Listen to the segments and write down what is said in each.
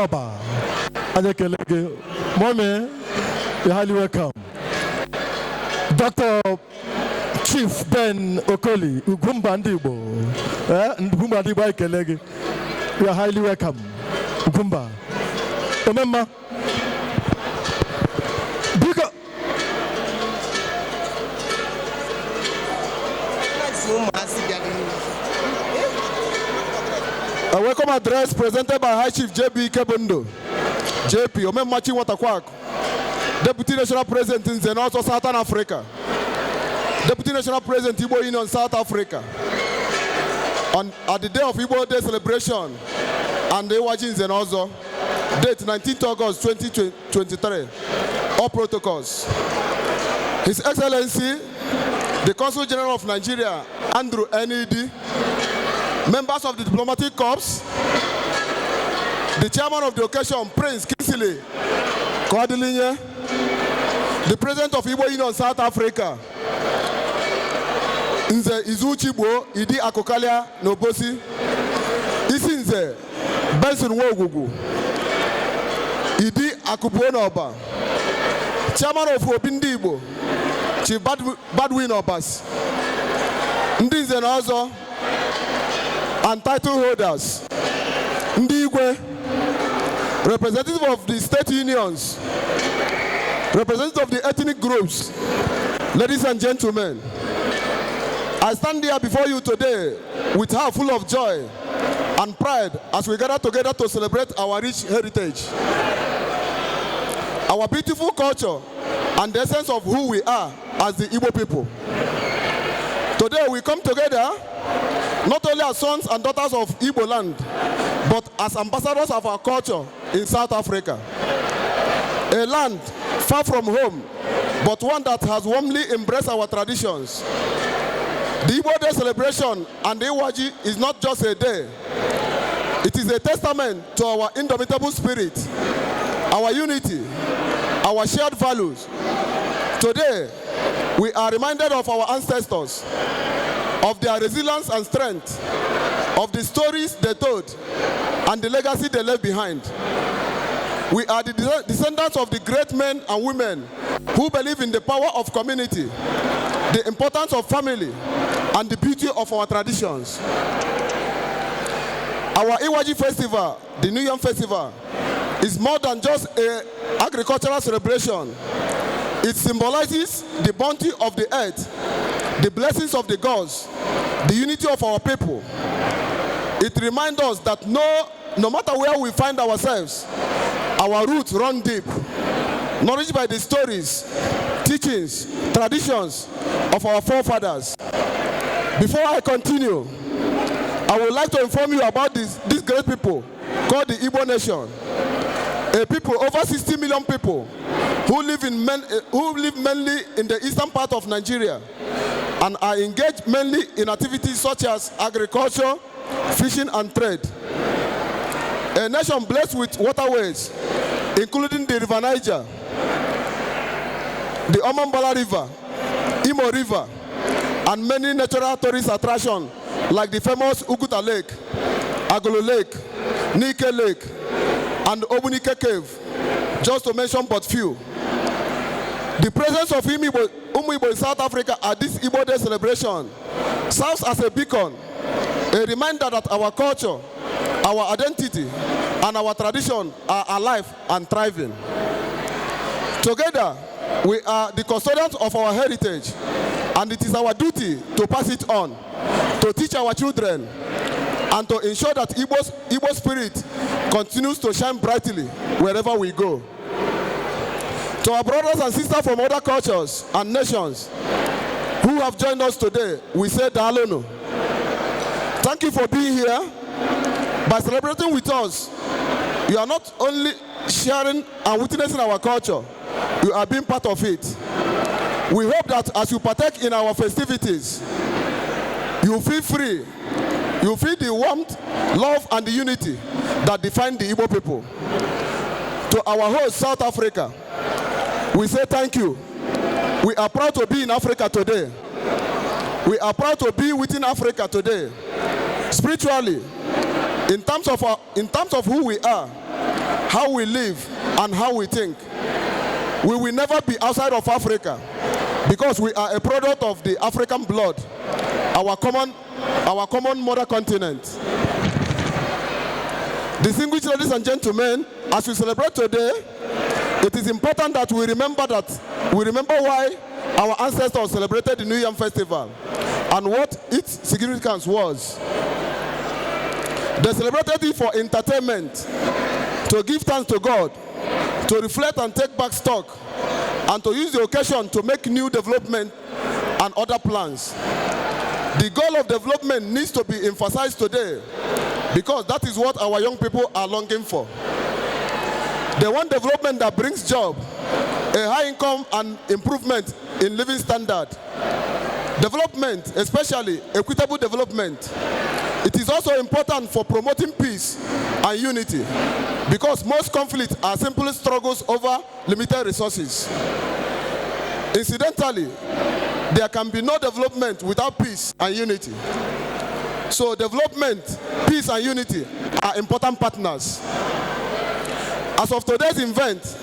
n'Ọba. Anyị ekele gị. Mommy, you're highly welcome. Dr. Chief Ben Okoli, Ugwumba ndị Igbo. Eh, Ugwumba ndị Igbo, anyị ekele gị. You are highly welcome. Ugwumba. Omemma. Biko. Ụmụazị bịara. A welcome address presented by High Chief JB Kebundo, JP Omemmachi Watakwak, Deputy National President in Zenoto, Southern Africa, Deputy National President, Igbo Union, South Africa. At the day of Igbo Day celebration and the Iwaji Nzenozo, date 19th August 2023, all protocols. His Excellency, the Consul General of Nigeria, Andrew Ned, members of the diplomatic corps, the chairman of the occasion, Prince Kingsley Kodilinye, the president of Igbo Union South Africa, Nze Izuchigbo Idi Akukalia N'Obosi, Isi Nze Benson Nwogwugwu, Idi Akubuo N'Ọba, chairman of Obi Ndị Igbo, Chief Badwin Obas, ndị nze na ọzọ and title holders, ndị igwe, representative of the state unions, representative of the ethnic groups, ladies and gentlemen, I stand here before you today with heart full of joy and pride as we gather together to celebrate our rich heritage, our beautiful culture, and the essence of who we are as the Igbo people. Today we come together not only as sons and daughters of Igbo land, but as ambassadors of our culture in South Africa. A land far from home, but one that has warmly embraced our traditions. The Igbo Day celebration and the Iwaji is not just a day. It is a testament to our indomitable spirit, our unity, our shared values. Today, we are reminded of our ancestors, of their resilience and strength, of the stories they told, and the legacy they left behind. We are the descendants of the great men and women who believe in the power of community, the importance of family, and the beauty of our traditions. Our Iwaji Festival, the New Yam Festival, is more than just an agricultural celebration. It symbolizes the bounty of the earth, the blessings of the gods, the unity of our people. It reminds us that no matter where we find ourselves, our roots run deep, nourished by the stories, teachings, traditions of our forefathers. Before I continue, I would like to inform you about this great people called the Igbo Nation. A people over 60 million people who live mainly in the eastern part of Nigeria and are engaged mainly in activities such as agriculture, fishing, and trade. A nation blessed with waterways, including the River Niger, the Omambala River, Imo River, and many natural tourist attractions like the famous Oguta Lake, Agolo Lake, Nike Lake, and Ogbunike Cave, just to mention but few. The presence of Umu Igbo in South Africa at this Igbo Day celebration serves as a beacon, a reminder that our culture, our identity, and our tradition are alive and thriving. Together, we are the custodians of our heritage, and it is our duty to pass it on, to teach our children, and to ensure that Igbo spirit continues to shine brightly wherever we go. To our brothers and sisters from other cultures and nations who have joined us today, we say Daalụnụ. Thank you for being here. By celebrating with us, you are not only sharing and witnessing our culture, you are being part of it. We hope that as you partake in our festivities, you feel free, you feel the warmth, love, and the unity that define the Igbo people. To our host, South Africa, we say thank you. We are proud to be in Africa today. We are proud to be within Africa today. Spiritually, in terms of who we are, how we live, and how we think. We will never be outside of Africa because we are a product of the African blood, our common mother continent. Distinguished ladies and gentlemen, as we celebrate today, it is important that we remember why our ancestors celebrated the New Yam Festival and what its significance was. They celebrated it for entertainment, to give thanks to God, to reflect and take back stock, and to use the occasion to make new development and other plans. The goal of development needs to be emphasized today because that is what our young people are longing for. They want development that brings job, a high income and improvement in living standard. Development, especially equitable development. It is also important for promoting peace and unity because most conflicts are simply struggles over limited resources. Incidentally, there can be no development without peace and unity. So development, peace and unity are important partners. As of today's event,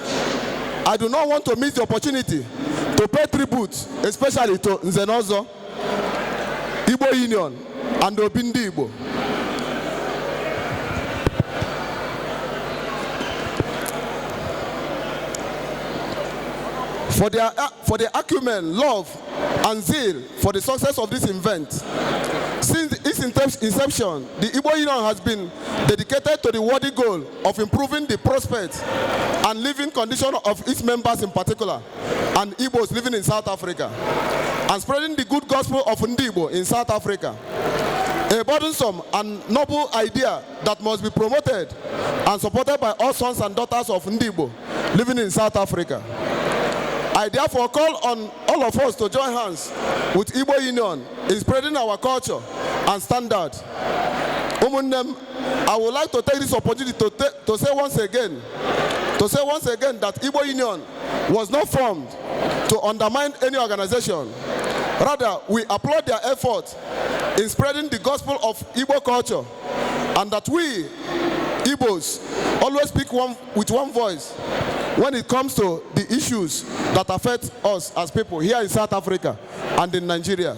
I do not want to miss the opportunity to pay tribute, especially to Nze na Ọzọ, Igbo Union, and Obi Ndị Igbo, for their acumen, love, and zeal for the success of this event. Since its inception, the Igbo Union has been dedicated to the worthy goal of improving the prospects and living condition of its members in particular, and Igbos living in South Africa, and spreading the good gospel of Ndi Igbo in South Africa. A burdensome and noble idea that must be promoted and supported by all sons and daughters of Ndi Igbo living in South Africa. I therefore call on all of us to join hands with Igbo Union in spreading our culture and standard. Ụmụnne m, I would like to take this opportunity to say once again, to say once again that Igbo Union was not formed to undermine any organization. Rather, we applaud their effort in spreading the gospel of Igbo culture and that we, Igbos, always speak with one voice when it comes to the issues that affect us as people here in South Africa and in Nigeria.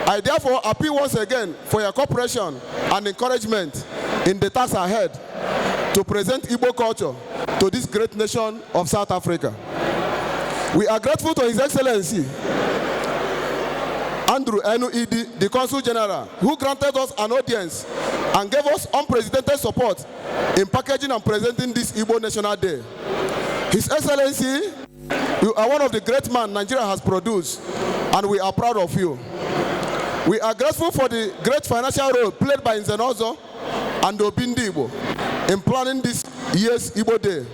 I therefore appeal once again for your cooperation and encouragement in the task ahead to present Igbo culture to this great nation of South Africa. We are grateful to His Excellency Andrew Enu Idi, the Consul General, who granted us an audience and gave us unprecedented support in packaging and presenting this Igbo National Day. His Excellency, you are one of the great men Nigeria has produced, and we are proud of you. We are grateful for the great financial role played by Nze na Ọzọ and Obi Ndị Igbo in planning this year's Igbo Day.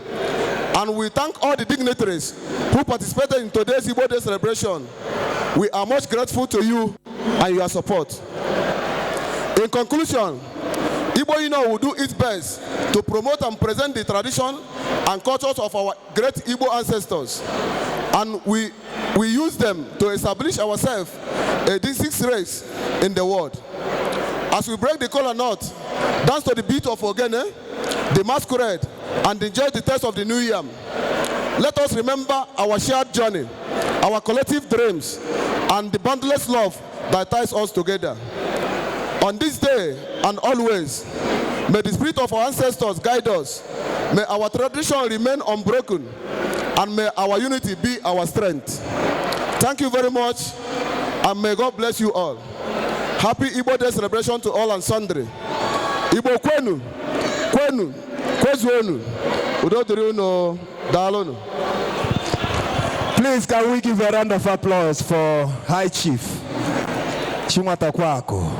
And we thank all the dignitaries who participated in today's Igbo Day celebration. We are much grateful to you and your support. In conclusion, Igbo Union will do its best to promote and present the tradition and cultures of our great Igbo ancestors. And we use them to establish ourselves a distinct race in the world. As we break the kola nut, dance to the beat of Ogene, the masquerade, and enjoy the taste of the new yam, let us remember our shared journey, our collective dreams, and the boundless love that ties us together. On this day and always, may the spirit of our ancestors guide us. May our tradition remain unbroken, and may our unity be our strength. Thank you very much, and may God bless you all. Happy Igbo Day celebration to all and sundry. Igbo kwenu, kwenu, kwezuonu. Udo dịrị unu, daalụnụ. Please, can we give a round of applause for High Chief Chinwatakwako?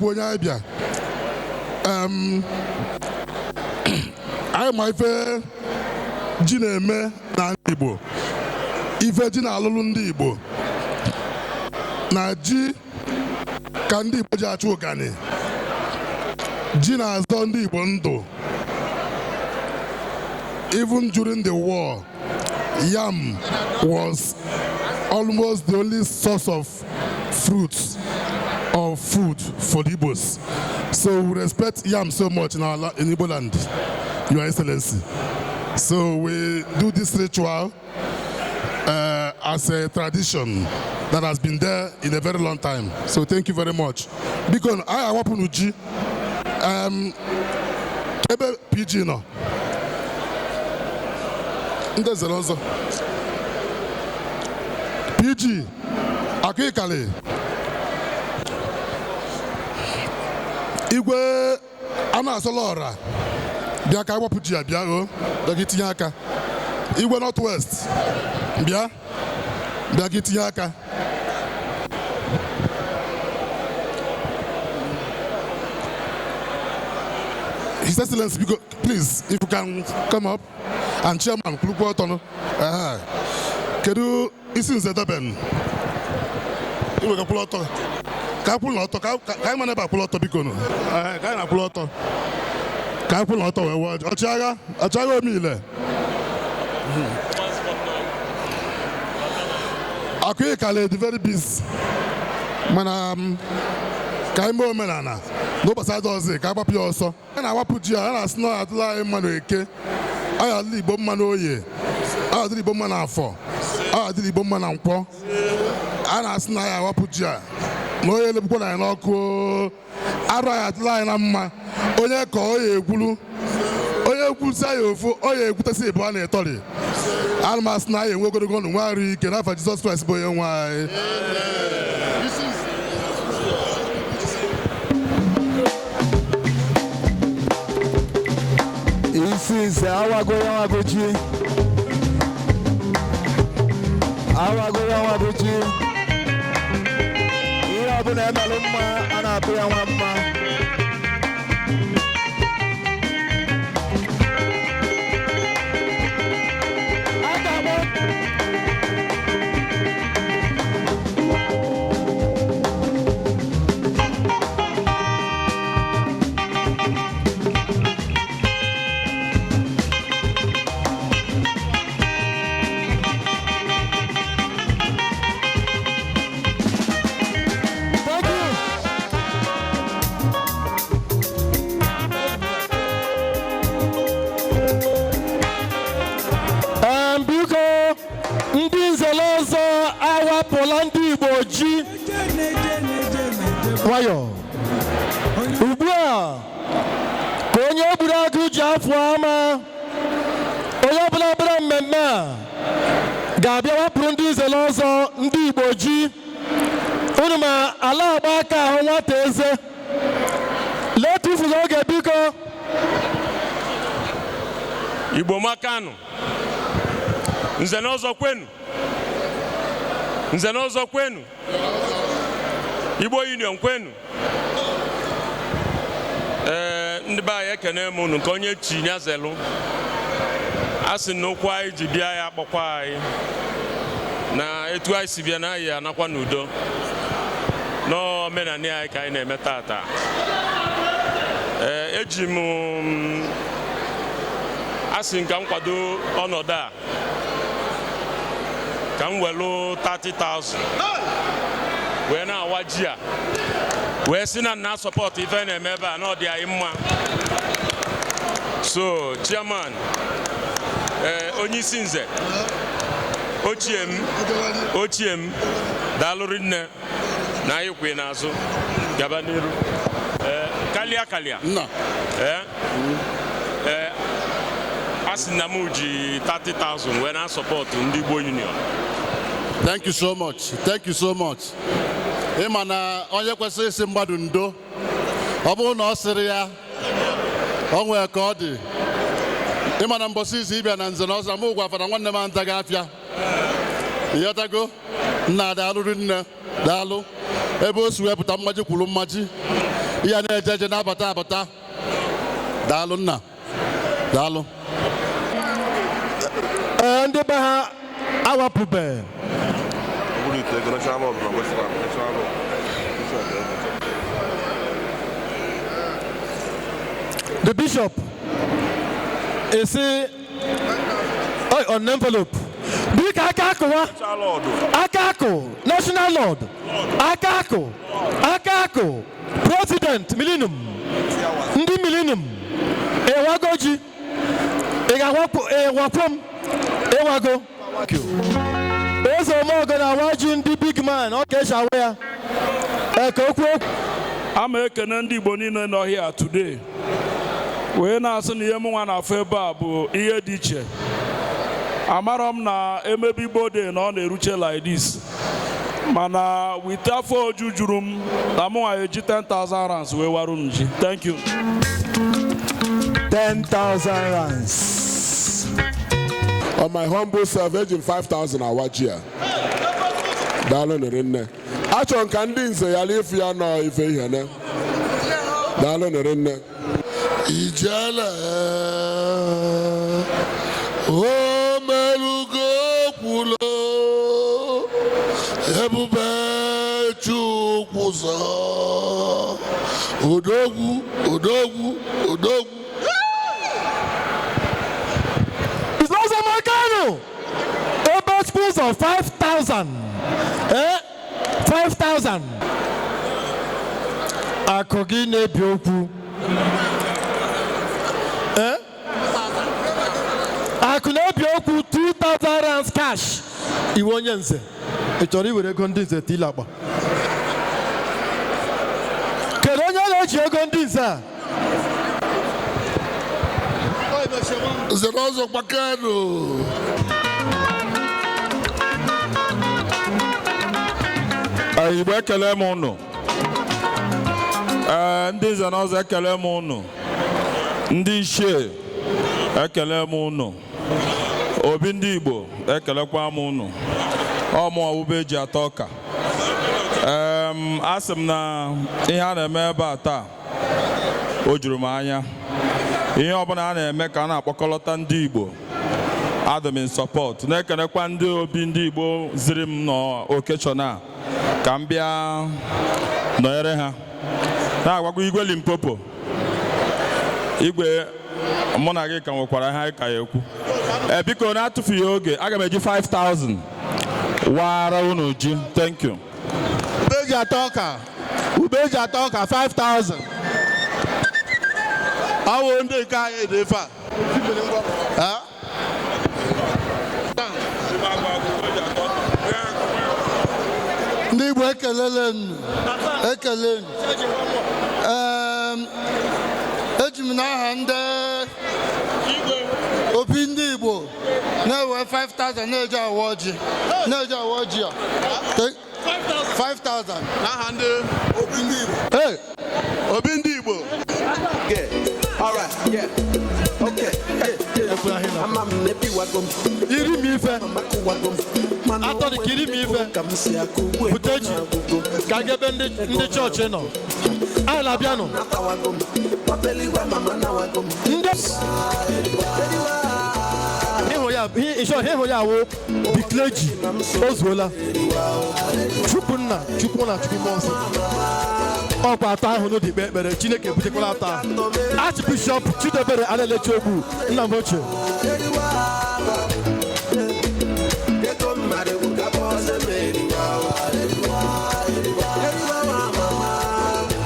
Onye anyị bịa, anyị ma ife ji na-eme n'ala Igbo, ife ji na-alụlụ ndị Igbo, na ji ka ndị Igbo ji achụ ụgani. Ji na-azọ ndị Igbo ndụ. Even during the war, yam was almost the only source of fruits or food for the Igbos. So we respect yam so much in Igbo land, Your Excellency. So we do this ritual as a tradition that has been there in a very long time. So thank you very much. Biko, anyị awapụnụ ji ebe PG nọ. Ndị zere ọzọ. PG, Akụịkalị. Igwe a na-asọla ọra bịa ka agbapụ ji ya bịa o bịa ka itinye aka. Igwe North West bịa bịa ka itinye aka. His Excellency, biko, please, if you can come up, and Chairman kwulukwu ọtọ nụ. Ehe. Kedu isi nze Deben? Iwe ka kwụrụ ọtọ ka akwụrụ ọtọ ka ka anyị ma na ebe akwụrụ ọtọ, biko nụ. Ehe, ka anyị na-akwụrụ ọtọ ka akwụrụ ọtọ wee wee ọchịagha ọchịagha omeile Akụịkalị dị very busy, mana ka anyị mee omenala n'ụbọchị adị ọzọ ka agbapụ ya ọsọ. A na-agbapụ ji a na-asị na ọ adịla anyị mma n'Eke, ọ ya adịla Igbo mma n'Oye, ọ ya adịla Igbo mma n'Afọ, ọ ya adịla Igbo mma na Nkwọ. A na-asị na anyị awapụ ji a na onye elegbukwa na anyị n'ọkụ o. Arụ anyị adịla anyị na mma. Onye ka ọ ya egwuru, onye egwusa ya ofu ọ ya egwutesi ịbụ a na-etọrị. Ana m asị na anyị enwe ogologo ndụ, nwe arụ ike n'afọ Jizọs Kraịst bụ onye nwe anyị. Isi nze awago ya nwago ji, awago ya nwago ji. Ihe ọbụla emelụ mma a na-atụ ya nwa mma. A ga-agba. Thank you. Biko, ndị nzere ọzọ awapụla ndị Igbo ji nwayọ ugbu a ka onye gburu agụ ji afụ ama. Onye ọbụla bịara mmemme a ga-abịa wapụrụ ndị nzere ọzọ ndị Igbo ji. Unu ma ala agba aka ahụ nwata eze letufughị oge, biko. Igbo makanụ! Nze na ọzọ kwenu! Nze na ọzọ kwenu! Igbo Union kwenu! Ee, ndị be anyị, ekene m unu nke onye chi nyazelu. A sị na okwu anyị ji bịa ya akpọkwa anyị na etu anyị si bịa na anyị anakwa n'udo n'omenani anyị ka anyị na-eme tata. Ee, eji m a sị m ka m kwado ọnọdụ a ka m welu 30,000 wee na-awa ji a wee sị na nna support ife na-eme ebe a na ọ dị anyị mma. So chairman, ee, onye isi nze ochie m, ochie m, daalụrị nne na anyị kwe n'azụ gaba n'iru. Ee, kalịa kalịa. Nna. Ee ee, a sị na m ji 30,000 wee na support ndị Igbo Union. Thank you so much, thank you so much. Ịma na onye kwesịrị isi mmadụ ndo, ọ bụrụ na ọ sịrị ya o nwee ka ọ dị. Ịma na mbọsị izu ịbịa na nze na ọzọ mụ gwa fara nwanne m antaghị afịa. Ịghọtago? Nna, daalụ nne, daalụ. Ebe o si wepụta mmaji kwuru mmaji ya na-eje eje na-abata abata. Daalụ nna, daalụ. Ee, ndị be ha awapụbe. Buru ite ego National Lord na West Bank, National Lord. Bishop ego. The bishop esi oh, on envelope, biko, aka akụwa. National Lord. Aka akụ, national lord, aka akụ, aka akụ, president millennium, ndị millennium ewago ji. Ị ga-awapụ ịwapụ m ịwago. Eze Omeọgọ na-awa ji ndị big man, ọ ka esi awa ya. Ee, ka okwu okwu. Ama ekene ndị Igbo niile nọ here today, wee na-asị na ihe mụnwa na-afụ ebe a bụ ihe dị iche. Amarọ m na emebe Igbo Day na ọ na-eruche like this, mana with afọ oju juru m na mụnwa eji 10,000 rands wee warụ m ji. Thank you. 10,000 rands. On my humble self, eji m 5000 awa ji a. Daalụ nịrị nne. Achọrọ m ka ndị nze yara ifu ya nọ ife ihene. Daalụ nịrị nne. Ijele o melugo kwulo ebube Chukwu zọ odogwu odogwu odogwu. Ọzọ Makano. Ebe schools of 5,000. Eh? 5,000. Akụ gị na-ebi okwu. Eh? Akụ na-ebi okwu, 2,000 rands cash. Iwe onye nze. Ị chọrọ iwere ego ndị nze tile akpa? Kedu onye na-eji ego ndị nze a? Nze na ọzọ gbakenu. Igbo, ekele m ụnụ. Ee, ndị nze na ọzọ, ekele m ụnụ. Ndị ichie, ekele m ụnụ. Obi ndị Igbo, ekelekwa m ụnụ. Ọmụ ọwụbe eji ata ọka. Asị m na ihe a na-eme ebe a taa, o juru m anya. Ihe ọbụla a na-eme ka a na-akpọkọlọta ndị Igbo, adị m in support. Na-ekelekwa ndị obi ndị Igbo ziri m n'occasion a ka m bịa nọnyere ha, na-agwakwa Igwe Limpopo, igwe mụ na gị ka nwekwara ha ka ya ekwu. Ee, biko, na-atụfughị oge, aga m eji 5000 wara unu ji. Thank you. Ube eji ata ọka, ube eji ata ọka, 5000. Awụ ndị nke anyị dị ife a. Ha? Ndị Igbo, ekelele unu, ekele unu. Eji m n'aha ndị obi ndị Igbo na-ewe 5000 na-eji awa ọjị, na-eji awa ọjị a. 5000 n'aha ndị obi ndị Igbo. Hey! Obi ndị Igbo. Yeah. All right. Yeah. Okay. Yeah. Ama m na-ebiwago m. Iri m ife. Amakụwago m. Mana Atọ dị ka iri m ife. ka m si akụ ugbo. Bute ji ka ga ebe ndị chọọchị nọ. Anyị na-abịanụ. Natawago m. Papeliwa mama nawago m. Ndị ịhụ ya, ịchọ ịhụ ya wụ the clergy o zuola. Chukwu Nna, Chukwu na Chukwu Mmụọ Nsọ. Ọkwa atọ ahụ n'obi kpee ekpere, Chineke butekwala atọ ahụ. Archbishop Chidebere Alelechi Ogbu, nna m ochie. Ego mmadụ bụ ka bọọsụ meriwa. Eriwa nwa mama.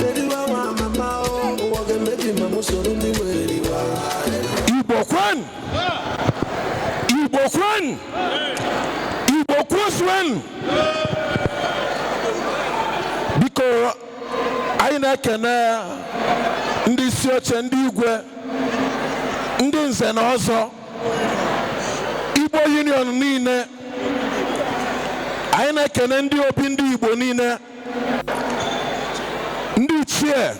Eriwa nwa mama o. Ụwa ga-emebi ma mụ soro ndị were eriwa. Igbo kwen! Igbo kwen! Igbo kweswen! Biko, anyị na-ekene ndị isi oche, ndị igwe, ndị nze na ọzọ, Igbo Union niile. Anyị na-ekene ndị obi ndị Igbo niile, ndị ichie.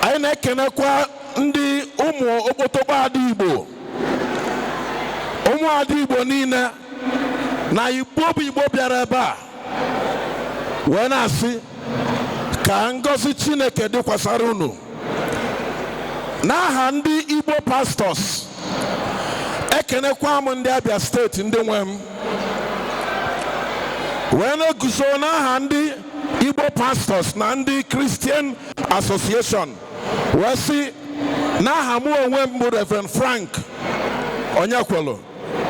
Anyị na-ekenekwa ndị ụmụ okpotokpo ada Igbo, ụmụada Igbo niile na Igbo bụ Igbo bịara ebe a, wee na-asị ka ngọzi Chineke dịkwasara unu. N'aha ndị Igbo pastors, ekenekwa m ndị Abia Steeti, ndị nwe m, wee na-eguzo n'aha ndị Igbo pastors na ndị Christian Association, wee sị n'aha mụ onwe m bụ Reverend Frank Onyekwelu,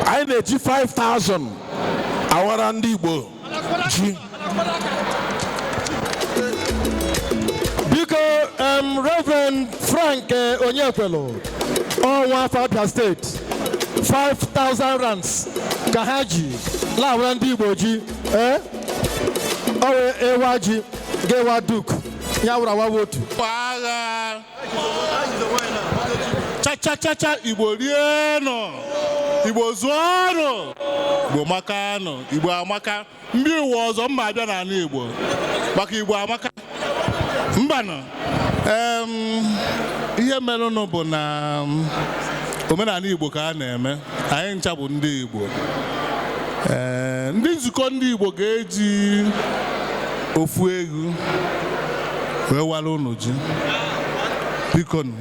anyị na-eji 5000 awara ndị Igbo ji. Biko, Reverend Frank Onyekwelu. Ọnwa afọ Abia Steeti, 5000 rands ka ha ji lawara ndị Igbo ji. Ee, ọ wee ewa ji ga-ewa duk ya wụrụ awa otu. Agha cha cha cha cha. Igbo rienụ, Igbo zụọnụ, Igbo makanụ, Igbo amaka. Ndị ụwa ọzọ mma abịa n'ala Igbo maka Igbo amaka. Mbanụ, ihe merenụ bụ na omenala Igbo ka a na-eme. Anyị ncha bụ ndị Igbo. Ee, ndị nzukọ ndị Igbo ga-eji ofu egwu wee wara unu ji. Biko nụ,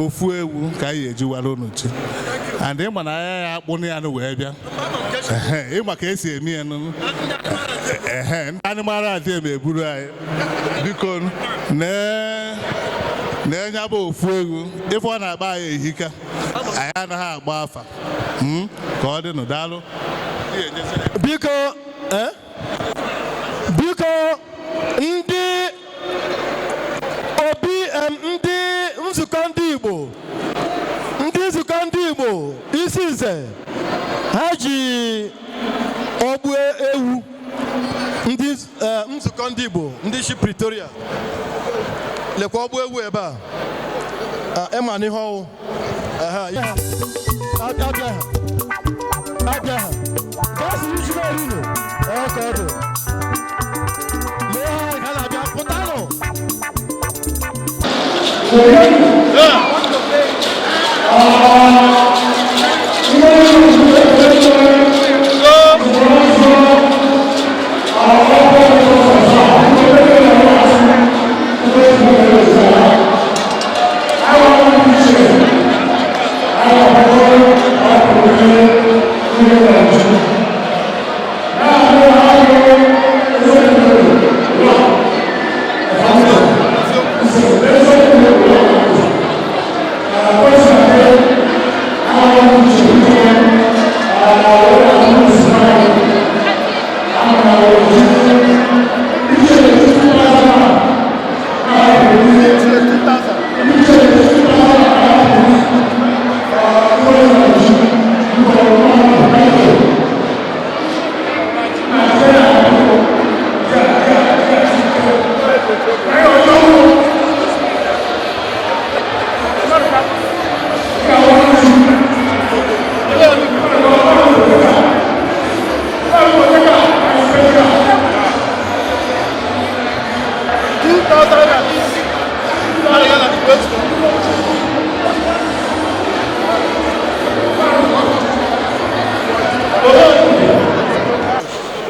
ofu ewu ka anyị eji wara unu ji, and ịma na anya ya akpụ ya nụ wee bịa. Ehe, ịma ka esi eme ya nụ. Ehe, ndị anụmanụ adị eme eburu anyị. Biko nụ, nee nee nya bụ ofu ewu. Ife ọ na-akpa anyị ehika, anyị anaghị agba afa. Ka ọ dịnụ, daalụ. Biko, biko, ndị obi, ndị nzukọ ndị Igbo, ndị nzukọ ndị Igbo isi nze, ha ji ọgbụ ewu. Ndị nzukọ ndị Igbo, ndị si Pretoria, lekwa ọgbụ ewu ebe a. Ịma n'ihe ọwụ. Ehe, ya. Abịa ha, abịa ha ka a sị iji na-erinu. Ee, ka ọ dị, lee ha ka na-abịa pụtanụ.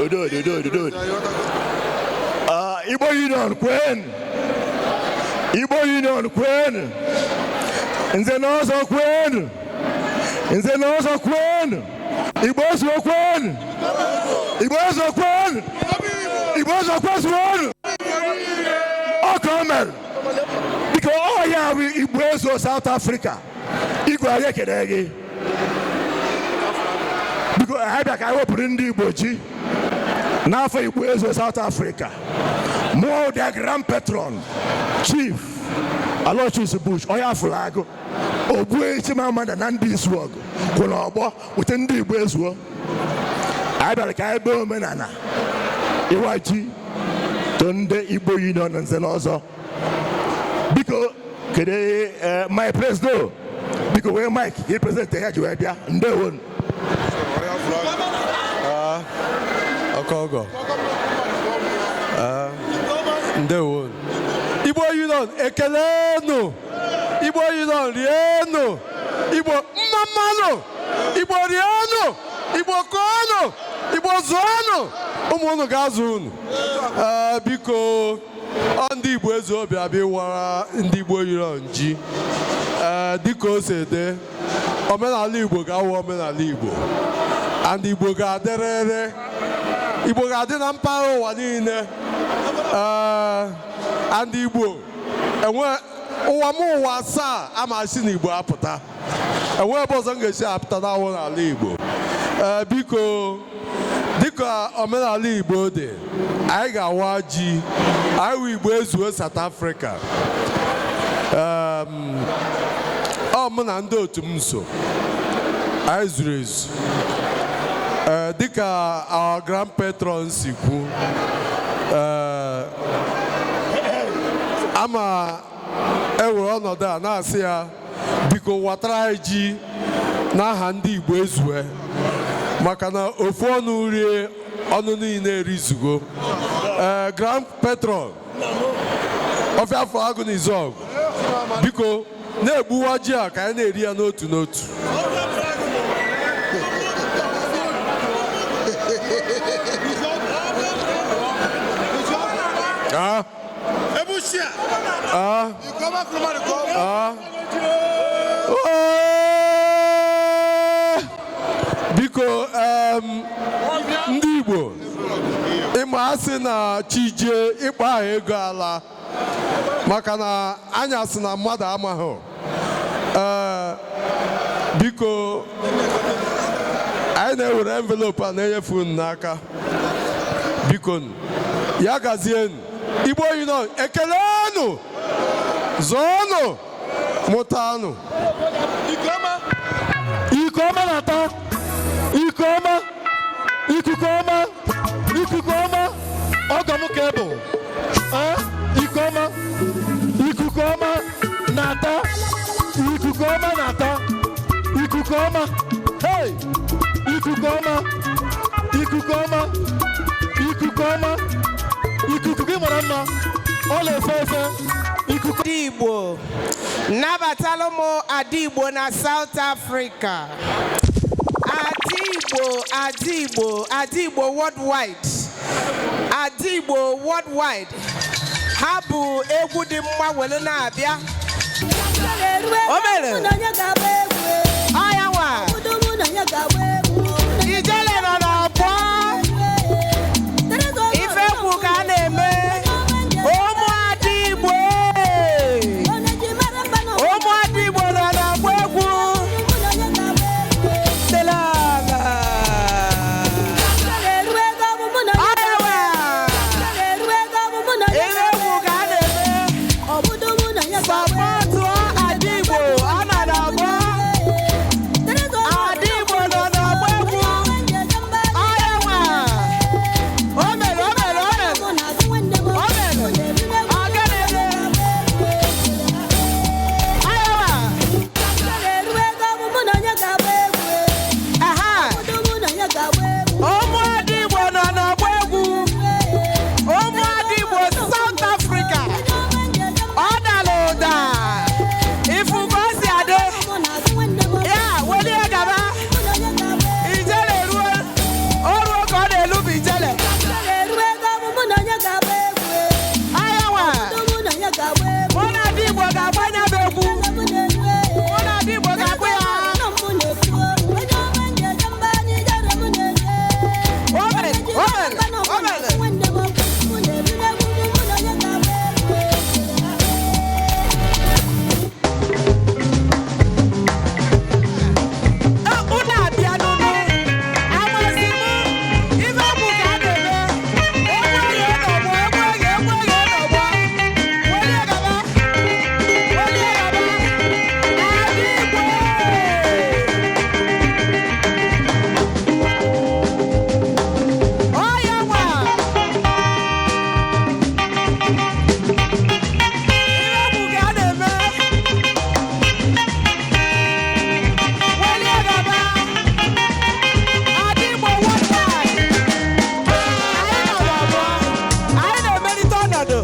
Udo, udo, udo, udo. Igbo Union kwenu! Igbo Union kwenu! Nze na ọzọ kwenu! Nze na ọzọ kwenu! Igbo ezuo kwenu! Igbo ezuo kwenu! Igbo ezuo kwezuonu! Ọ ka o mere. Biko, ọ ya bụ Igbo ezuo South Africa. Igwe, anyị ekele gị. Biko, anyị bịa ka anyị wepụrụ ndị Igbo ji n'afọ Igbo ezuo South Africa. Mụọ their grand patron, Chief Aloysius Bush, onye afụrụ agụ ogbuo Chimamanda na ndị izu ọgụ kwụ n'ọgbọ wete ndị Igbo ezuo. Anyị bịara ka anyị bee omenala ịwa ji to ndị Igbo Union na nze na ọzọ. Biko, kedu my president? Biko, wee mic ka ị present ya ji wee bịa. Ndewo. Ọkọgọ. Ndewo. Igbo Union ekelenu. Igbo Union rienu. Igbo mma mmanụ. Igbo rienu. Igbo kọọnụ. Igbo zụọnụ. Ụmụ unu ga-azụ unu. Ee, biko, ọ ndị Igbo eze obi abịa ịwara ndị Igbo Union ji. Ee, dịka o si dị, omenala Igbo ga-awụ omenala Igbo. And Igbo ga-adịrịrị. Igbo ga-adị na mpaghara ụwa niile. Ee, and Igbo enwe ụwa m ụwa asaa ama si na Igbo apụta, enwe ebe ọzọ m ga-esi apụta n'awụ n'ala Igbo. Ee, biko, dịka omenala Igbo dị, anyị ga-awa ji. Anyị wụ Igbo ezuo South Africa. Ọ Ọ mụ na ndị otu m so anyị zuru ezu. Ee, dịka our grand patron si kwu, ee, ama ewere ọnọdụ a na-asị ya, biko watara anyị ji n'aha ndị Igbo ezue, maka na ofu ọnụ rie, ọnụ niile erizugo. Ee, grand patron ọfịa afọ agụ na Izọgụ, biko na-egbuwa ji a ka anyị na-eri ya n'otu n'otu. Ah. Ah. Ah. Oh! Biko, ndị Igbo, ịma asị na chijie ịkpa aha ego ala, maka na anya sị na mmadụ amaghị. Ee, biko, anyị na-ewere envelope a na-enyefe unu n'aka. Biko, ya gazienụ. Igbo Union, ekelenu, zọọnụ, mụtanụ. Ikuku ọma na-ata, ikuku ọma, ikuku ọma, ikuku ọma, ọgọ m ka bụ. Ee, ikuku ọma, ikuku ọma na-ata, ikuku ọma na-ata, ikuku ọma, hey, ikuku ọma, ikuku ọma, ikuku ọma, ikuku gị mara mma, ọ na-efe efe, ikuku. Ndị Igbo, nabatalụ m Ada Igbo na South Africa. Ada Igbo, Ada Igbo, Ada Igbo worldwide. Ada Igbo worldwide. Ha bụ egwu dị mma were na-abịa. O mere. Ọ ya nwa. Ijele nọ n'ọgbọ. Ife egwu ka a na-eme. Ụmụada Igbo. Ụmụada Igbo nọ n'ọgbọ egwu. Delala. Ọ ya nwa. Ife egwu ka a na-eme. Support Ada Igbo. Ọ nọ n'ọgbọ. Ada Igbo nọ n'ọgbọ egwu. Ọ ya nwa. O mere, o mere, o mere. O mere. Ọ gịnị dị? Ọ ya nwa. Aha. Ụmụada Igbo nọ n'ọgbọ egwu. Ụmụada Igbo South Africa. Ọ dara ụda. Ifu ka o si adị. Ya, welie gaba. Ijele ruo. O ruo ka ọ na-elu bụ ijele. Aya nwa. Mụ na Ada Igbo ga-agbanye bụ egwu. Mụ na Ada Igbo ga-agba ya. O mere, o mere, o mere. Unu abịa n'ụlọ. Amazi m ife egwu ka a na-eme. Egwu eghe n'ọgbọ, egwu eghe, egwu eghe n'ọgbọ. Welie gaba, welie gaba. Ada Igbo! Ọ ya nwa. Ife egwu ka a na-eme. Welie gaba. Ada Igbo worldwide. Anyị nọ n'ọgbọ. Anyị na-emelite ọnọdụ.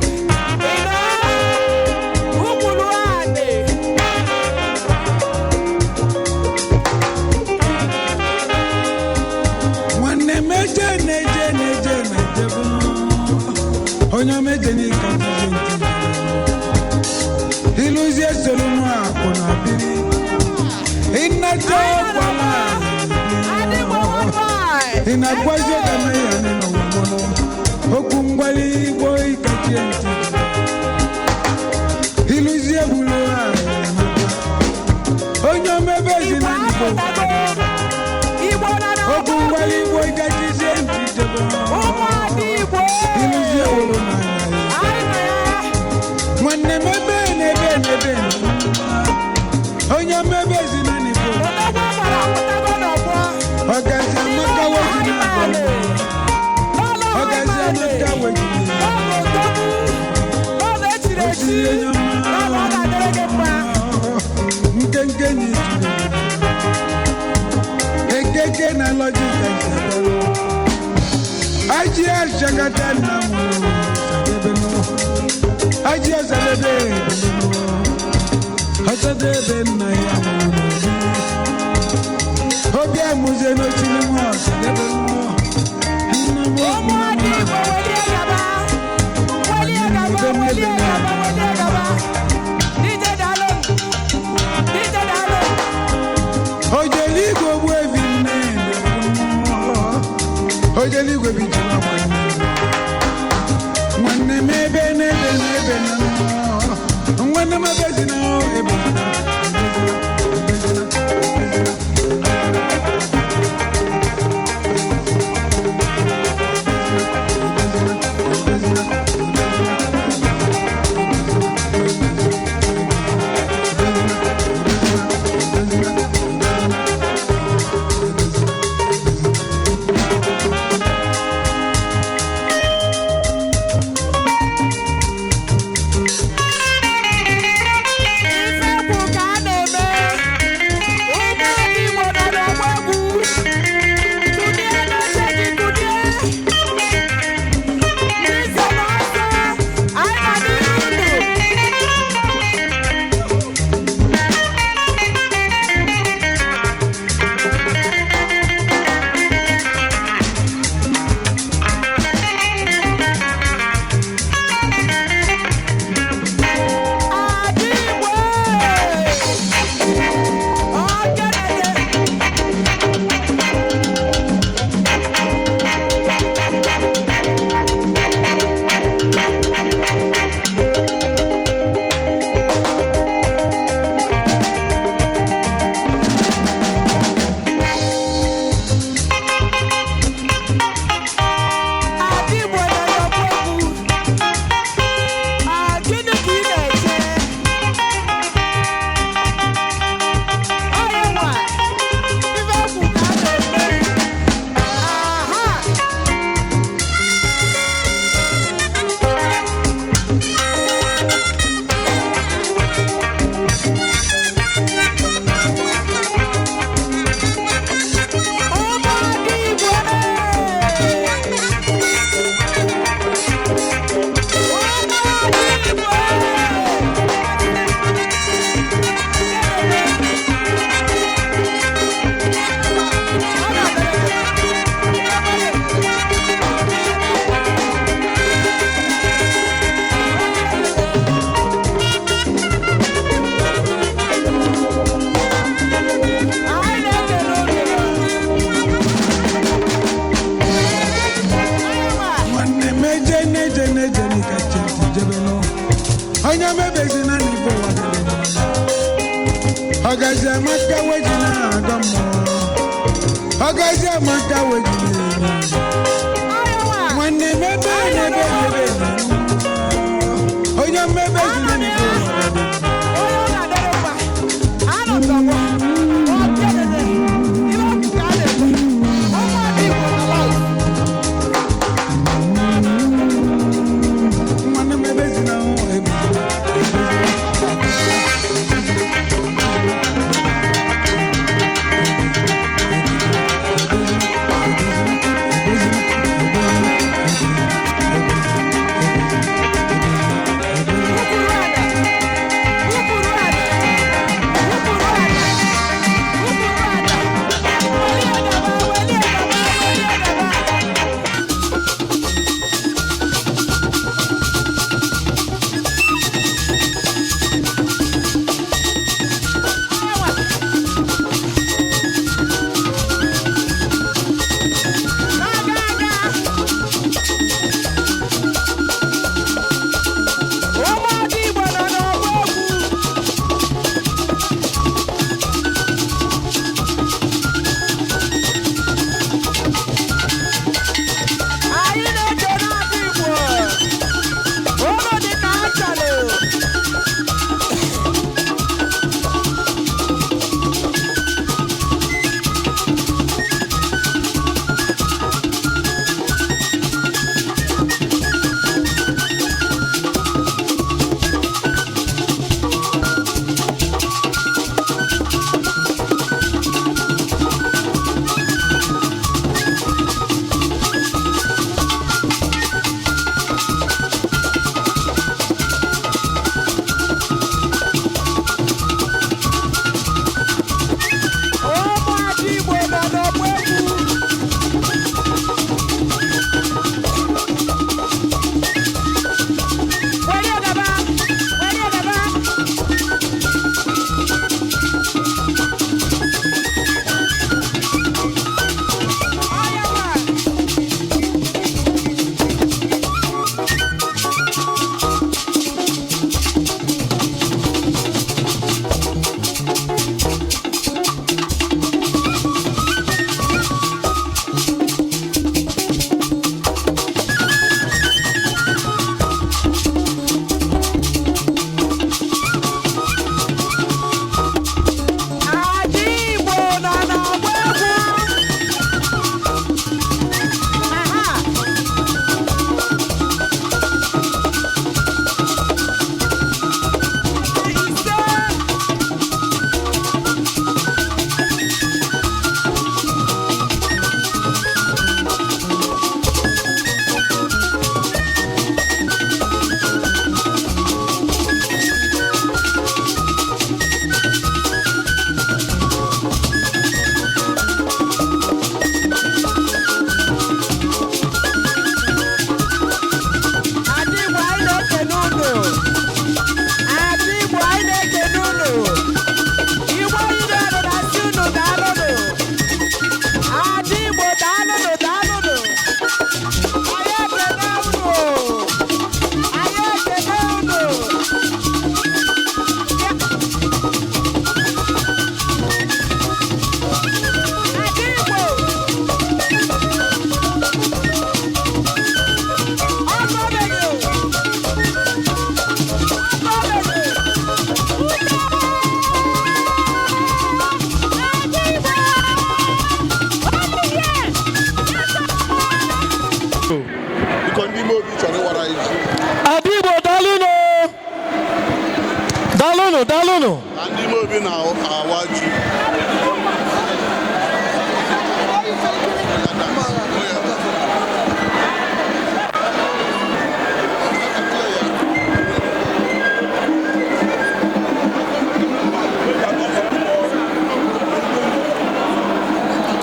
Ị nọ? Ukwulu anị. Nwanne m, eje na-eje na-eje na-eje bụ onye omeje n'ike ntị ntị ịlụzie soro nwa akwụ na biri ịnata ọgwa. Ada Igbo worldwide. Ị na-agwazi ọga na ya n'ụwa mụnụ okwu ngwali igbo ikachie ntị ịlụzie bulu ha onye omebe ezi na Igbo. Igbo nọ n'ọgbọ. Okwu ngwali igbo ikachizie ntị jebe. Ụmụada Igbo. Ịlụzie wụrụ n'anya ya. Anyị nọ ya. Nwanne m, ebe na ebe na ebe na onye omebe. Eke na lọji ka nchebelụ. Aji ashakata nna m sadebenu. Aji ọsadebe ebelenu. Ọsadebe nna ya nwụrụ n'obi. Obi amụzie n'ochiri nwa ọsadebe mmụọ. Nna m Ụmụada Igbo welie gaba. Welie gaba, welie gaba, welie gaba. DJ daalụ. DJ daalụ. Ojeligwe ogbu ebi nne Ojeligwe bijila nwanne m. Nwanne m ebe n'ebe n'ebe na nnọọ. Nwanne m ebe si na ebe na Ife egwu ka a na-eme. Ụmụada Igbo nọ n'ọgbọ egwu. Kunie n'oche gị, kunie. Ndị nze na ọzọ, anyị nọ n'ihu unu. Ada Igbo! Ọgẹdẹdẹ. Ada Igbo nọ n'ọgbọ egwu. Ah, gịnị ka ị na-eche? Onye nwa, ife egwu ka a na-eme. Aha! Ụmụada Igbo! Ụmụada Igbo! Anyị na-ekele unu. Nwanne m eje n'eje n'eje n'ịka chenti jebelụ. Onye mebezi na n'ife ụwa dịrị mma. Ọgazi amaka weji na agọ mmụọ. Ọgazi amaka weji na enyi. Nwanne m ebe n'ebe n'ebe na mmụọ. Onye mmebezi na n'ife ụwa dịrị mma. Onye ọ na-adọrọ mma, anọ m n'ọgbọ. Ọgẹdẹdẹ. Ife egwu ka a na-eme. Ụmụada Igbo na live. Nwanne m ebezi na ebe. Obi na-awa ji.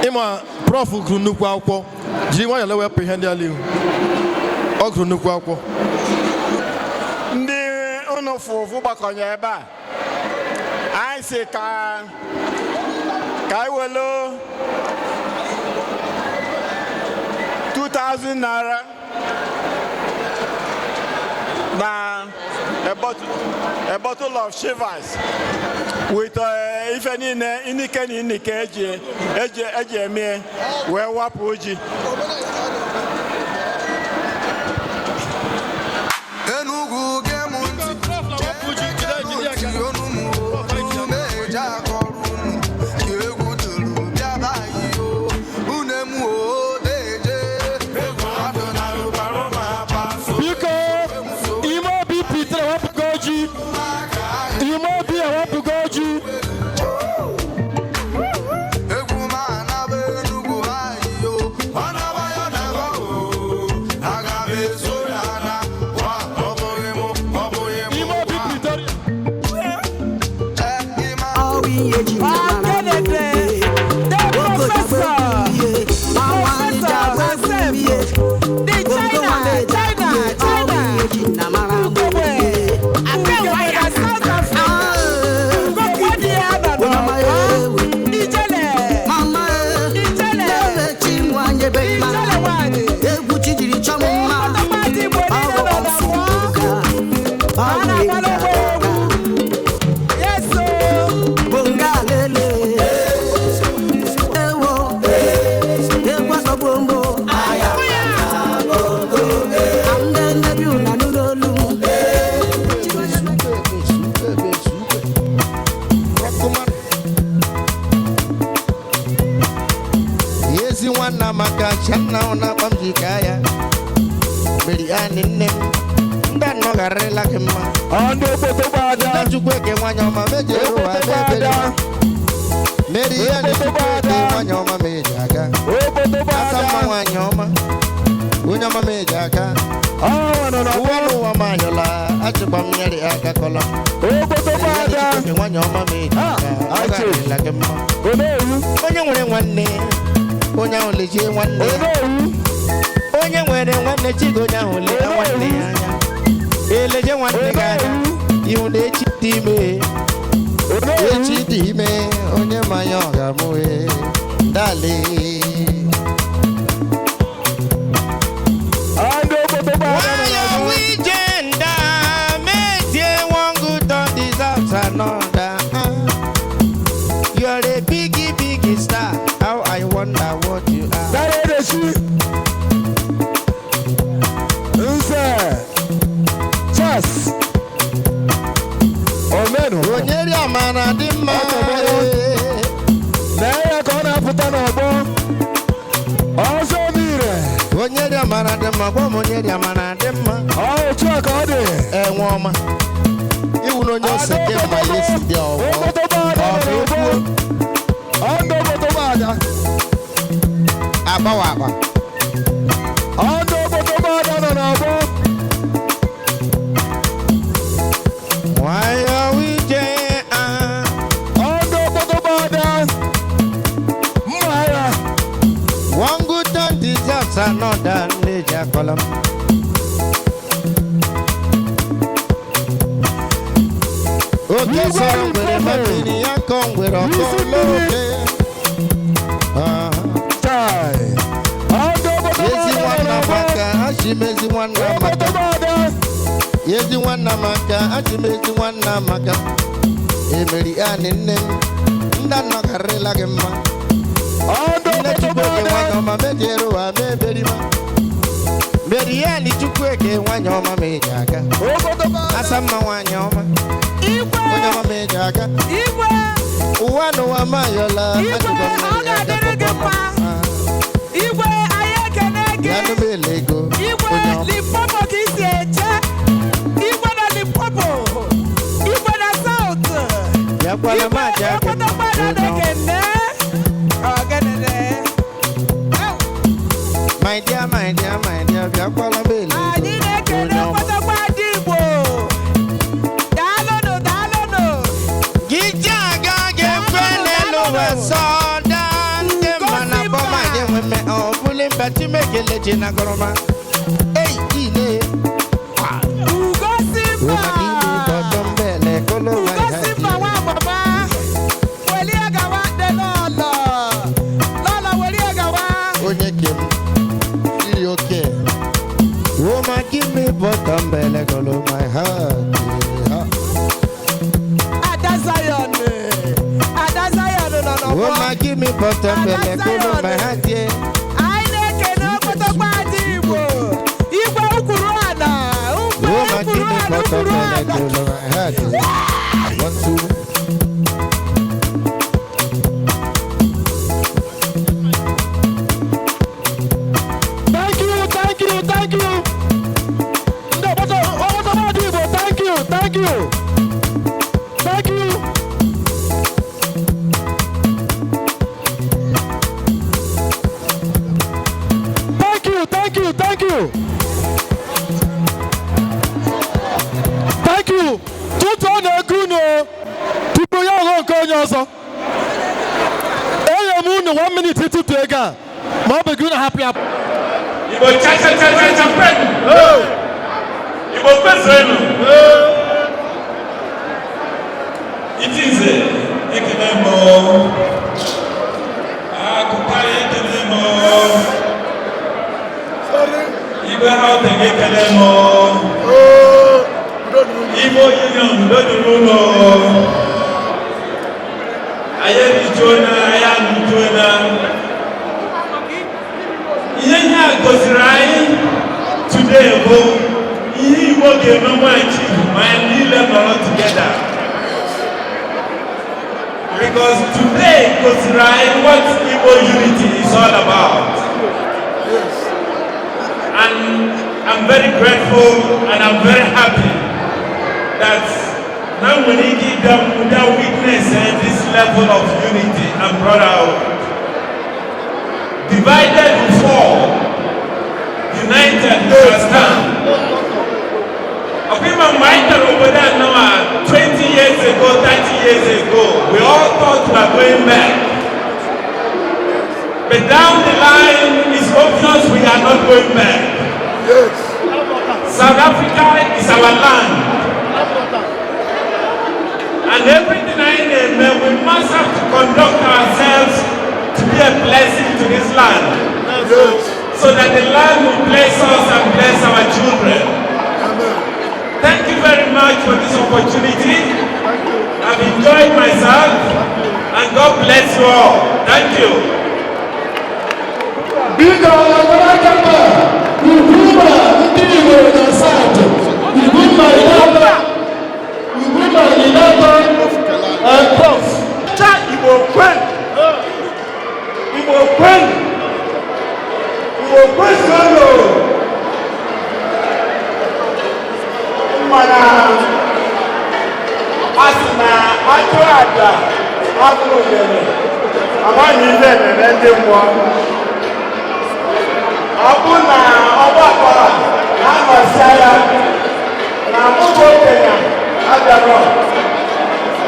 Ịma prof gụrụ nnukwu akwụkwọ, jiri nwayọọ lewepụ ihe ndị ala ihu. Ọ gụrụ nnukwu akwụkwọ. Ndị unu fụfụ gbakọnye ebe a, anyị si ka anyị welu 2000 naira na a bottle of Chivas with ife niile inike na inike eji eme wee wapụ ji. Enugu gee m ntị, onu m olu meje akọrọ unu ka egwu tụrụ bịaba anyị o une m o deje. Biko, Ime Obi Peter ewepụgo ji. Ime Obi ewepụgo ji. Egwu m anaba Enugu anyị o ọ naba ya naba o aga m eso ya na wa ọ bụghị mụ ọ bụghị mụ. Ime Obi Pretoria. The professor, professor herself, the China, China, China, Ugogbe, Ugogbe na South Africa, Ugogbe dị ya nọ n'ọgbọ, Ijele, Ijele, Ijele nwanyị, Egwu chijiri chọ m mma. Ọtọmmadụ Igbo niile nọ n'ọgbọ, a na-agbara onwe egwu, yes o. Bonga lele, ewo, egwu asọgbu mbụ. Ndị nne bi ụna nụrụ olu m. Ezi nwanna maka channa ọ na-akpa m ji kaa ya meri anị nne m ndị anọ gharịrịla gị mma. Ndị Nne Chukwu eke nwanyị ọma meje ụwa mebere meri anị Chukwu eke nwanyị ọma meje aga asa mma nwanyị ọma onye ọma meje aga ụwa n'ụwa m anyọla achịkwa m nyere aka kọla Meri anị Chukwu eke nwanyị ọma meje aga ọ gharịrịla gị mma. Onye nwere nwanne onye ahụ lejie nwanne ya. Onye nwere nwanne chigo onye ahụ lee nwanne ya anya eleje nwanne gị anya ihu na echi dị ime Echi dị ime onye mmanya ọ ga-amụ e dale. Nwayọ wije nda mezie one good turn deserves another. You're a biggie biggie star, how I wonder what you are. Nze Chess Omenu. Onyeri amara dị mma. Lee ya ka ọ na-apụta n'ọgbọ. Ọzọ mmiri. Onyeri amara dị mma, gwa m onyeri amara dị mma. Ọ otu a ka ọ dị. Enwe ọma. Iwu na onye ose dị mma ya esi dị ọgbọ. Ọ bụ ekwuo. Ọndụ obodo. Agbawa agba. Ọndụ obodo nọ n'ọgbọ. Nwayọ ije ah. Ọndụ obodo. Mma ya. One good turn deserves another, nne ji akọla m. Oke sọrọ ngwere ma mmiri ya kọ ngwere ọkọ n'oke. Ah. Ezi nwanna maka achị m ezi nwanna maka. Ezi nwanna maka achị m ezi nwanna maka. Emeri anị nne m ndị anọkarịla gị mma. Nne Chukwueke nwanyị ọma mejere ụwa meberima. Merian Chukwueke nwanyị ọma meje aga. Asa mma nwanyị ọma. Onye ọma meje aga. Igwe. Ụwa n'ụwa mayọla. Igwe, ọ ga-adịrị gị mma. Igwe, anyị ekene gị. Yanụ m elego. Igwe, Limpopo ka isi eje. Igwe na Limpopo. Igwe na South. Bịakwa. Bịakwala m aja gị mma, onye ọma. My dear, my dear, my dear, bịakwala m ele Anyị na-ekele okpotokpo ada Igbo. Daalụnụ, daalụnụ. Gije aga ga-ekwe n'elu ụwa sọda ndị mma na bọma ga-enwe mme ọ bụli mba Chimekele ji na gọrọma. Ei, ile. Ugosimba. Mbele kolo ma ya Ugosimba nwa mama. Welie gawa dị lọlọ. Lọlọ welie gawa. Onye ke m iri oke. Woman give me butter mbele kolo my heart. Yeah. Ada Zion. Ada Zion nọ n'ọgbọ. Woman give me butter mbele kolo my heart. Yeah. Anyị na-ekele okpotokpo ada Igbo. Igwe ukwuru ala. Woman give Ukwuru me ala, butter ukwuru mbele ala. kolo my heart. Yeah. One, two. Thank you, thank you, thank you. Ndị ọgbata ọgbata Igbo, thank you, thank you. Thank you. Thank you, thank you, thank you. Thank you. Tụtụọ na-ego unu o, tupu ya ọghọ nke onye ọzọ. Enye m unu 1 minute ịtụtụ ego a, ma ọ bụ gị unu hapụ ya. Igbo cha cha cha cha cha kwenu. Igbo kwezuenu. Itinze ekele m o. Akụkarị ekele m o. Igwe Gauteng ekele m o. Igbo Union udo dịrị unu o. Anyị ebijuona, anyị anụjuona. Ihe a gosiri anyị today bụ ihe Igbo ga-eme nwachi ma anyị niile nọrọ together. Because today gosiri anyị what Igbo unity is all about. And I'm very grateful and I'm very happy that now we need to witness this level of unity and brotherhood. Divided we fall, united we shall stand. Ọkwa mgbe anyị tara obodo a now 20 years ago, 30 years ago, we all thought we were going back. But down the line, it's obvious we are not going back. South Africa is our land. And everything I name, we must have to conduct ourselves to be a blessing to this land. So that the land will bless us and bless our children. Thank you very much for this opportunity. I've enjoyed myself and God bless you all. Thank you. Biko, Agbara Ugwumba ndị Igbo na South, Ugwumba Inata, Ugwumba Inata, and Prof. Cha Igbo kwen! Igbo kwen! Igbo kwezuonu! Mana a sị na atụ aja atụ udele amaghị ife ememe ndị mmụọ. Ọ bụ na ọgbakọ a na-anọsịa ya na mụ bụ okenye abịarọ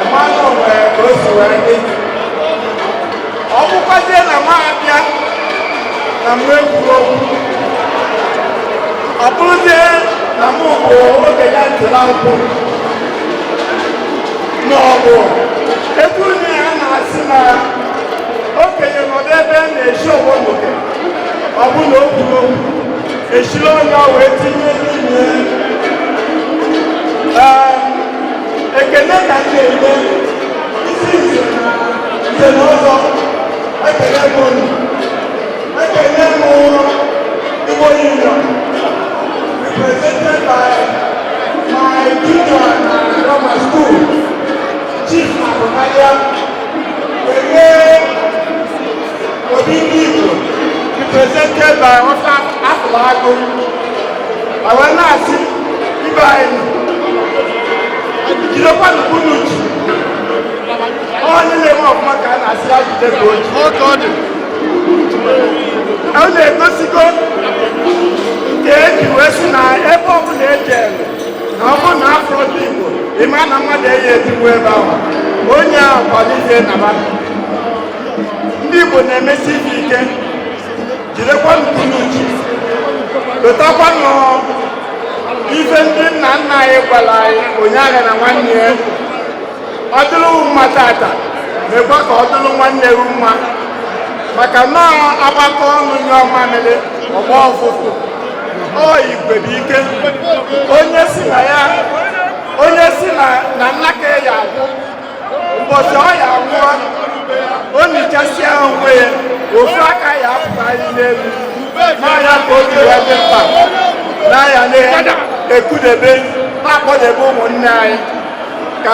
mmanụ nwere ka o si wee dị. Ọ bụkwazie na m abịa na m ekwuru okwu, ọ bụrụzie na mụ bụ okenye ntụla nkwụ ma ọ bụ etu onye a na-asị na okenye nọdụ ebe a na-eshi ọgbọnoke, ọ bụ na o kwuru okwu eshiri ọnya wee tinye n'ime. Ee, ekele ka m na-enye isi nze na nze na ọzọ. Ekele m unu, ekele m Igbo Union represented by my junior na grammar school, Chief Abukalia Were Obi Ndị Igbo represented by Ọfa Afụlagụ. Àwọn na-asị ibe anyị jidekwanụ unu ji. Onye na-eme ọfụma ka a na-asị ya jide ka o ji. Ọ na-egosigo nke eji wee sị na ebe ọbụla eji na ọ bụrụ na afọ dị Igbo, ịma na mmadụ eyi etigbu ebe ahụ, onye ahụ kwalizie naba. Ndị Igbo na-emesi ife ike, jidekwa nkunuchi, lotakwanụ ife ndị nna nna anyị gwara anyị ụnyaahụ na nwanne ya. Ọ dịrị mma tata, mekwa ka ọ dịrị nwanne ya mma, maka nọọ agbakọ ọnụ nye ọmamịrị ọgba ọfụfụ. Ọ igwe bụ ike. Onye si na ya, onye si na na nnaka ya agwụ ụbọchị ọ ya nwụọ, o nichasịa onwe ya, ofu aka ya apụta anyị n'elu n'anya ka o ji wee dị mkpa n'anya na-ekudebe na-akpọdebe ụmụnne anyị ka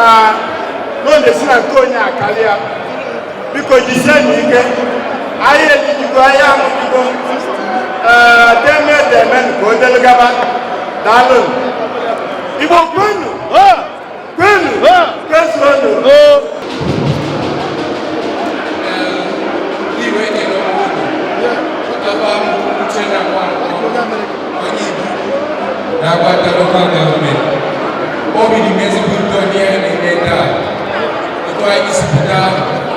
na ọ na-esi na nke onye akarịa. Biko jisie n'ike, anyị ejijigo, anyị amụjigo. Ee, deme deme ka o delu gaba. Daalụ. Igbo kwenu, kwenu, kwezuonu. Igwe ekele unu. Afa m Uchenna Nwankwo, onye Igbo na-agbata local government. Obi dị m ezigbo ụtọ n'ihe a na-eme taa. Otu anyị si pụta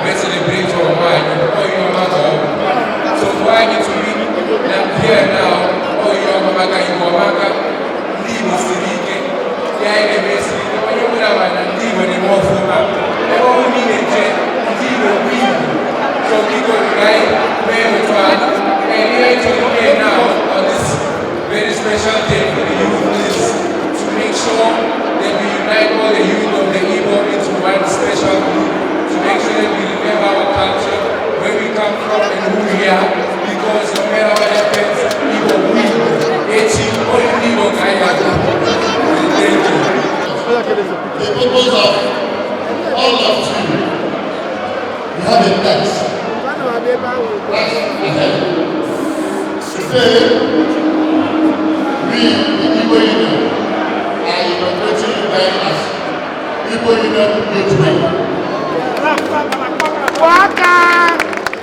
wee celebrate onwe anyị, ọ ihe ọma ka ọ bụ. So for anyị to be na here now, ọ ihe ọma maka Igbo ọmaka. Ndị Igbo siri ike, ihe anyị na-eme siri ike. Onye ọbụla ma na ndị Igbo na-eme ọfụma. Ebe ọ bụla ị na-eje, ndị Igbo bụ Igbo. So biko ka anyị mee otu ahụ. And here to here now on this very special day for the youth is to make sure that we unite all the youth of the Igbo into one special group, to make sure that we remember our culture, where we come from and who we are, because no matter what happens, Igbo we Echi, only Igbo ka anyị. Thank you. The purpose of all of you, you have a text. That's ahead. Today, we, the Igbo Union, are inaugurating you guys as Igbo Union Youth Wing. Kwụọ aka,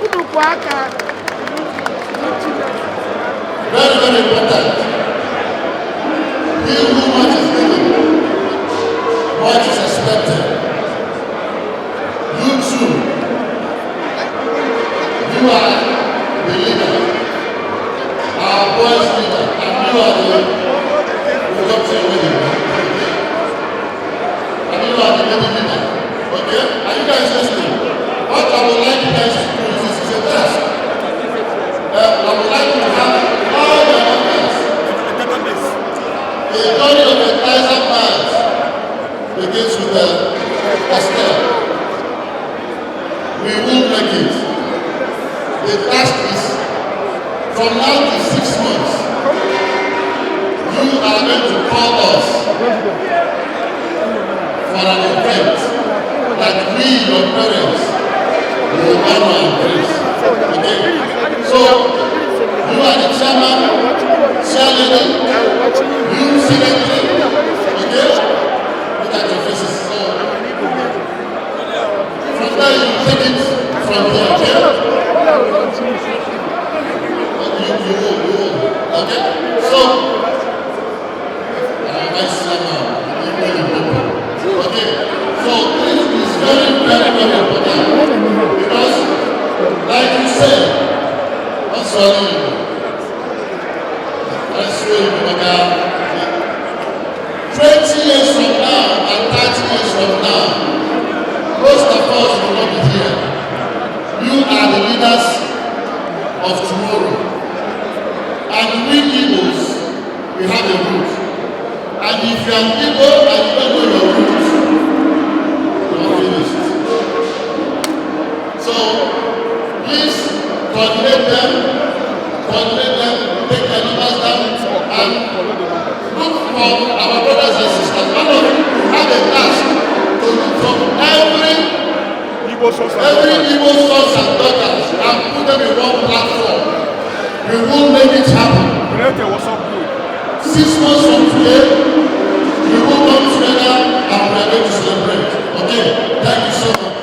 unu kwụọ aka. Very, very important. He who much is given, much is expected. You too, you are the leader, our boys leader, and you are the productive lady. And you are the lady leader. Okay? Are you guys listening? What I would like you guys to do is this is a task. I would like you to have all your numbers. The journey of 1,000 miles begins with a step. We will make it. The task is from now to 6 months. You are going to call us for an event that we, your parents, will honor and grace. Okay? So, you are the chairman, chair lady, you secretary, okay? Look at your faces. So, from there you take it from here, okay? You will, okay? So, vice chairman, you really people. Okay, so this is very, very, very important because, like you said, I'm sorry, I'm sorry, 20 years from now and 30 years from now, most of us will not be here. You are the leaders of tomorrow. And we Igbos, we have a root. And if you are Igbo and you don't know your root, you are finished. So please coordinate them, take their numbers down, and look for our brothers and sisters. All of you have a task to look for every Igbo sons and daughters and put them in one platform. We will make it happen. Create a WhatsApp group. 6 months from today, we will come together and we are going to celebrate. Okay, thank you so much.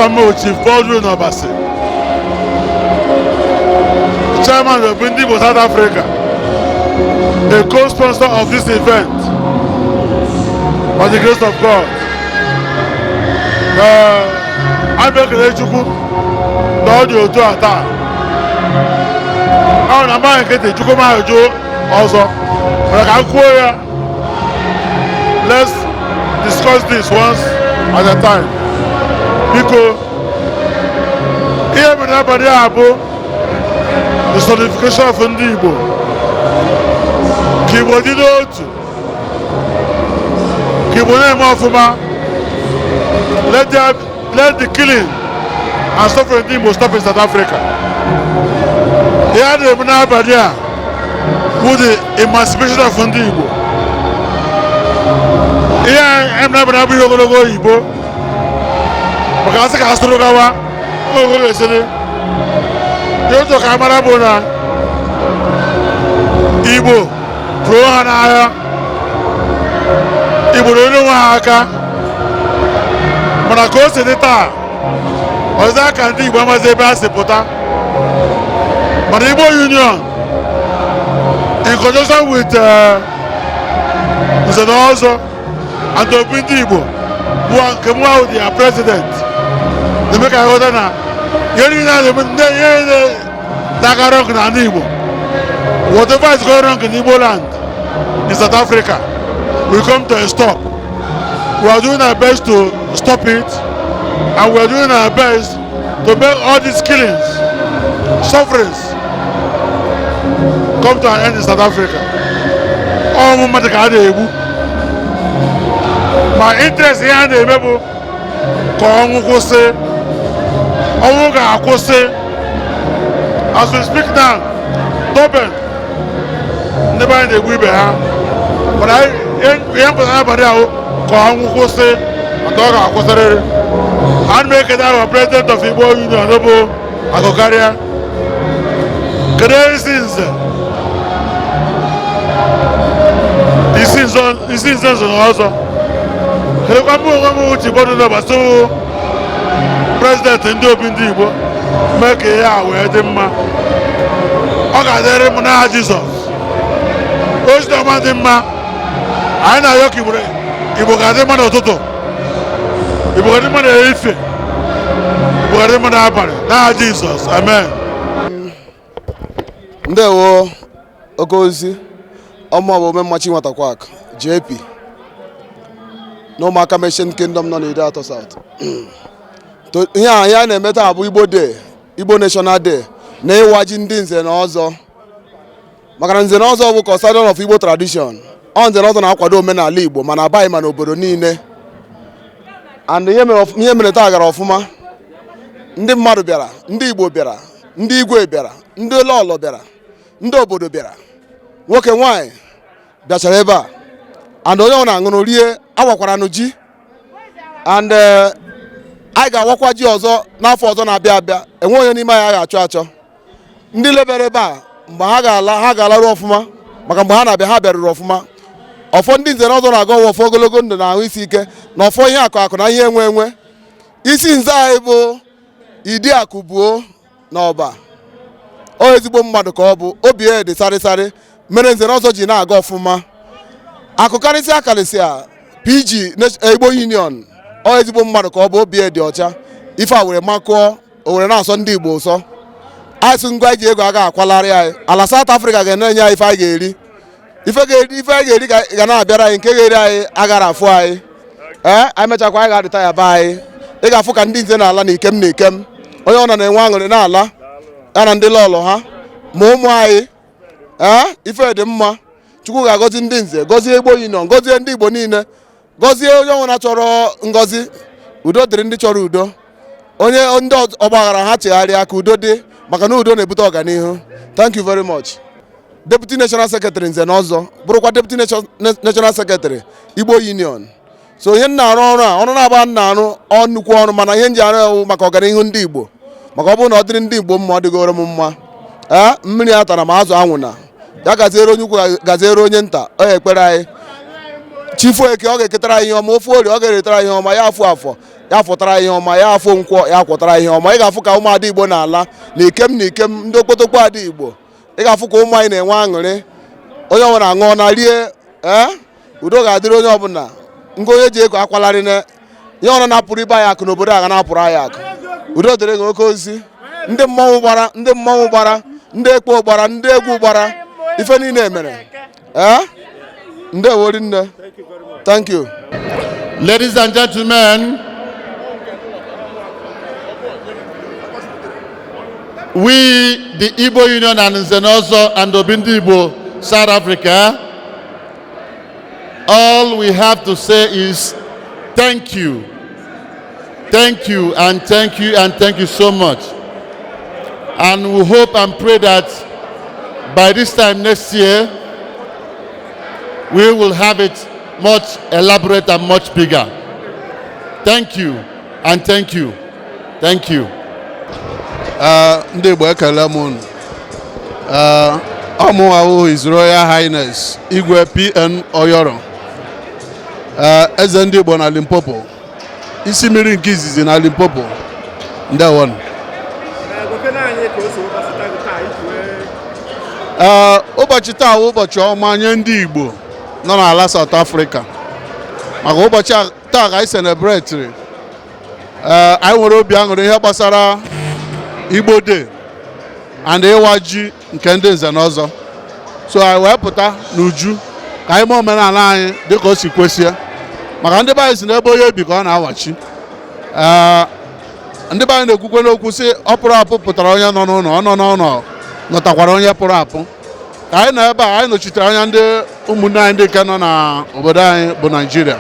Afa m bụ Chief Baldwin Obasi, Chairman of Ndị Igbo South Africa, a co-sponsor of this event by the grace of God. A na-ekele Chukwu na ọ dị otu a taa. Ọ na amaghị nkịtị Chukwu ma ajụ ọzọ mana ka m kwuo ya. Let's discuss this once at a time. Biko, ihe mere n'abalị a bụ the solidification of ndị Igbo, ka Igbo dị n'otu, ka Igbo na-eme ọfụma. Let the killing and suffering ndị Igbo stop in South Africa. Ihe a na-eme n'abalị a bụ the emancipation of ndị Igbo. Ihe a eme n'abalị abụghị ogologo oyibo, maka asị ka asụrụ gawa oge ga-esiri ihe otu ka mara bụ na Igbo pụrụ ha n'agha. Igbo na-enye onwe ha aka, mana ka o si dị taa, ọzọ aka ndị Igbo amaghịzi ebe ha si pụta. Mana Igbo Union, in conjunction with Nze na Ọzọ and Obi ndị Igbo, bụ nke mụ ahụ dị ya president, na-eme ka ghọta na ihe niile a na-eme, ndị ihe niile na-aga wrong n'ala Igbo, whatever is going wrong in Igbo land in South Africa, will come to a stop. We are doing our best to stop it, and we are doing our best to make all these killings, sufferings come to an end in South Africa. Ọmụ mmadụ ka a na-egbu, ma interest ihe a na-eme bụ ka ọnwụ kwụsị. Ọnwụ ga-akwụsị. As we speak now, Durban, ndị be anyị na-egbu ibe ha, mana ihe mpụtara n'abalị ahụ ka ọnwụ kwụsị, maka ọ ga-akwụsịrịrị. Ana m ekele ahụ president of Igbo Union bụ Akụkarịa, kedu isi nze, isi nze, isi nze nze na ọzọ. Kedụkwa mụ onwe m, Uche Bọdụ Nọbasị, president ndị Obi ndị Igbo, mee ka ihe a wee dị mma. Ọ ga-adịrị m n'aha Jizọs. Ozi ọma dị mma anyị na-ayọ ka Igbo ga-adị mma n'ụtụtụ, Igbo ga-adị mma n'ehihie, Igbo ga-adị mma n'abalị, n'aha Jizọs, amen. Ndewo. Oke ozi ọmụ bụ Omemmachi Nwatakwak JP na ụmụaka Mission Kingdom nọ n'Ideato South. Ihe a ihe a na-eme taa bụ Igbo Day, Igbo National Day, na ịwa ji ndị nze na ọzọ, maka na nze na ọzọ bụ custodian of Igbo tradition. Ọ nze na ọzọ na-akwado omenala Igbo, mana abaghị ma n'obodo niile. And ihe mere taa gara ọfụma. Ndị mmadụ bịara, ndị Igbo bịara, ndị igwe bịara, ndị lọlọ bịara, ndị obodo bịara, nwoke nwaanyị bịachara ebe a. And onye ọ na-aṅụrụ rie awakwaranụ ji. And anyị ga-awakwa ji ọzọ n'afọ ọzọ na-abịa abịa. Enwe onye n'ime anyị a ga-achọ achọ. Ndị lebere ebe a, mgbe ha ga-ala, ha ga-alarụ ọfụma, maka mgbe ha na-abịa, ha bịaruru ọfụma. Ọfọ ndị nze na ọzọ na-agọ ọfọ ogologo ndụ na ahụ isi ike, na ọfọ ihe akụ akụ na ihe enwe enwe. Isi nze anyị bụ Idi Akụbuo na Ọba. Ọ ezigbo mmadụ ka ọ bụ, obi ya dị sarịsarị, mere nze na ọzọ ji na-aga ọfụma. Akụkarịsịa karịsịa PG Igbo Union, ọ ezigbo mmadụ ka ọ bụ, obi ya dị ọcha. Ife a were makụọ o were na-asọ ndị Igbo ụsọ. Anyị sị ngwa iji ego aga akwalarị anyị ala South Africa ga na-enye anyị ife anyị ga-eri, ife ga-eri, ife anyị ga-eri ga na-abịara anyị, nke ga-eri anyị agara afụ anyị. Ee, anyị mechakwa, anyị ga-adịta ya be anyị. Ị ga-afụ ka ndị nze na-ala na ikem na ikem, onye ọ na-enwe aṅụrị na-ala ya na ndị lọlọ ha ma ụmụ anyị. Ee, ife dị mma. Chukwu ga-agọzi ndị nze, gọzie Igbo Union, gọzie ndị Igbo niile, gọzie onye ọbụla chọrọ ngọzi. Udo dịrị ndị chọrọ udo. Onye ndị ọgbaghara ha chegharịa ka udo dị, maka na udo na-ebute ọganihu. Thank you very much. Deputy National Secretary Nze na Ọzọ, bụrụkwa Deputy National Secretary Igbo Union. So ihe m na-arụ, ọrụ a, ọrụ na-agba m na-arụ, ọ nnukwu ọrụ, mana ihe m ji arụ ewu maka ọganihu ndị Igbo, maka ọ bụrụ na ọ dịrị ndị Igbo mma, ọ dịgoro m mma. Ee, mmiri a tara ma azụ anwụ na ya gaziere onye ukwu, gaziere onye nta. Ọ ya ekpere anyị. Chifu eke, ọ ga-eketara anyị ihe ọma. Ofu orie, ọ ga-eretara anyị ihe ọma. Ya afụ afọ. Ya fụtara ihe ọma, ya afọ nkwọ, ya kwọtara ihe ọma. Ị ga-afụ ka ụmụada Igbo na-ala na ikem na ikem, ndị okpotokpo ada Igbo. Ị ga-afụ ka ụmụ anyị na-enwe aṅụrị, onye ọbụla aṅụọ na rie. Ee, udo ga-adịrị onye ọbụla. Ngo onye ji ego akwalarị na ihe ọrụ na-apụrụ ibe anyị akụ n'obodo a ga na-apụrụ anyị akụ. Udo dịrị gị. Oke osisi, ndị mmọnwụ gbara, ndị mmọnwụ gbara, ndị ekpo gbara, ndị egwu gbara, ife niile mere. Ee, ndewo rinne. Thank you. Ladies and gentlemen, we, the Igbo Union and Nzenozo and Obindi Igbo, South Africa, all we have to say is thank you. Thank you and thank you and thank you so much. And we hope and pray that by this time next year, we will have it much elaborate and much bigger. Thank you and thank you. Thank you. Ndị Igbo, ekele m unu. Ọ mụnwa wụ His Royal Highness Igwe PN Oyoro, eze ndị Igbo na Limpopo, isi mmiri nke izizi na Limpopo. Ndewonu. Ee, ụbọchị taa wụ ụbọchị ọma nye ndị Igbo nọ n'ala South Africa, maka ụbọchị taa ka anyị celebrate. Ee, anyị nwere obi aṅụrị ihe gbasara Igbo Day and ịwa ji nke ndị nze na ọzọ. So anyị wee pụta n'uju ka anyị mee omenala anyị dịka o si kwesịa, maka ndị be anyị si n'ebe onye bi ka ọ na-awachi. Ee, ndị be anyị na-ekwukwe n'okwu sị ọ pụrụ apụ pụtara onye nọ n'ụlọ, ọ nọ n'ụlọ nọtakwara onye pụrụ apụ. Ka anyị nọ ebe a, anyị nọchitere anya ndị ụmụnne anyị ndị nke nọ n'obodo anyị bụ Naijiria.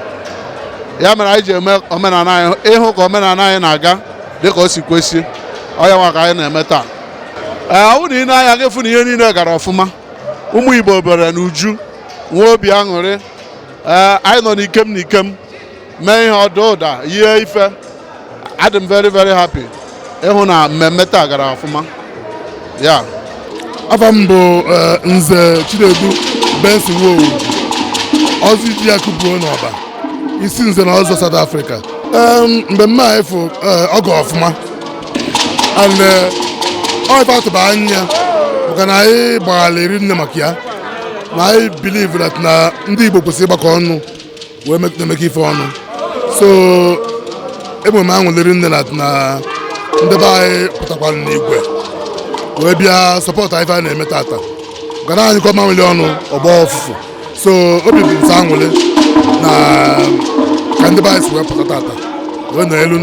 Ya mere anyị ji eme omenala anyị, ịhụ ka omenala anyị na-aga dịka o si kwesị. Ọ ya nwa ka anyị na-eme taa. Ee, ọ bụrụ na ị na-anya gị fụ na ihe niile gara ọfụma, ụmụ Igbo bịara n'uju, nwee obi aṅụrị. Ee, anyị nọ n'ikem n'ikem mee ihe ọdụ ụda yie ife. Adị m very very happy ịhụ na mmemme taa gara ọfụma ya. Afa m bụ Nze Chinedu Benson Nwowu, ọzọ iji ya kubuo n'ọba, isi nze na ọzọ South Africa. Mmemme a efu ọgọ ọfụma and ọ ife atụba anya, maka na anyị gbaghala eri nne maka ya, na anyị believe that na ndị Igbo kwesịrị ịgbakọ ọnụ wee na-emekọ ife ọnụ. So enwere m aṅụrị nne na ndị be anyị pụtakwara n'igwe wee bịa support ife a na-eme tata, maka na anyị kọ mamịrị ọnụ ọgbọ ọfụfụ. So obi bụ nsọ aṅụrị na ka ndị be anyị si wee pụta tata wee nọ elu.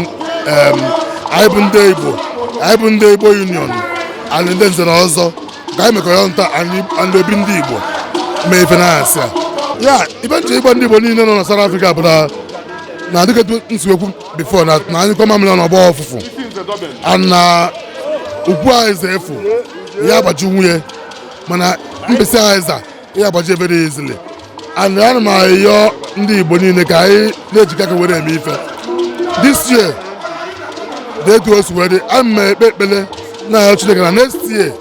Anyị bụ ndị Igbo, anyị bụ ndị Igbo Union and ndị nze na ọzọ, ka anyị mekọrọ nta and obi ndị Igbo mee ife na-asị a ya. Ibe nche ịgba ndị Igbo niile nọ na South Africa bụ na dịka etu nsi ekwu before na anyị kọ mamịrị ọnụ ọgbọ ọfụfụ and na ukwu anyị za efu ya agbaji nwunye, mana mkpịsị anyị za ya agbaji very easily. And ana m ayọ ndị Igbo niile ka anyị na-ejikọ aka were eme ife this year dị etu o si wee dị. Ana m ekpe ekpele na ayọ Chineke na next year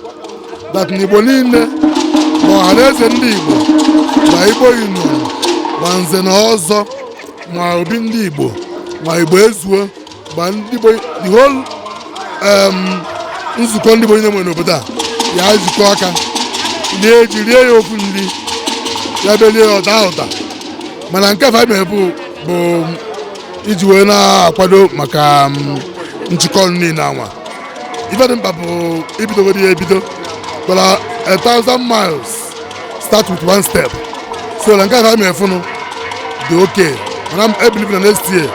that na Igbo niile, ma ọha na eze ndị Igbo, ma Igbo Union, ma nze na ọzọ, ma obi ndị Igbo, ma Igbo ezuo, ma ndị Igbo, the whole nzukọ ndị Igbo niile nwere n'obodo a, ya jikọ aka lie ji, rie ya ofu nri, ya belie ya ọda ụda. Mana nke a mere bụ iji wee na-akwado maka nchịkọ niile anwa. Ife dị mkpa bụ ibidogodi ya ebido, but 1,000 miles start with one step. So na nke a mere fụnụ dị oke, mana I believe na next year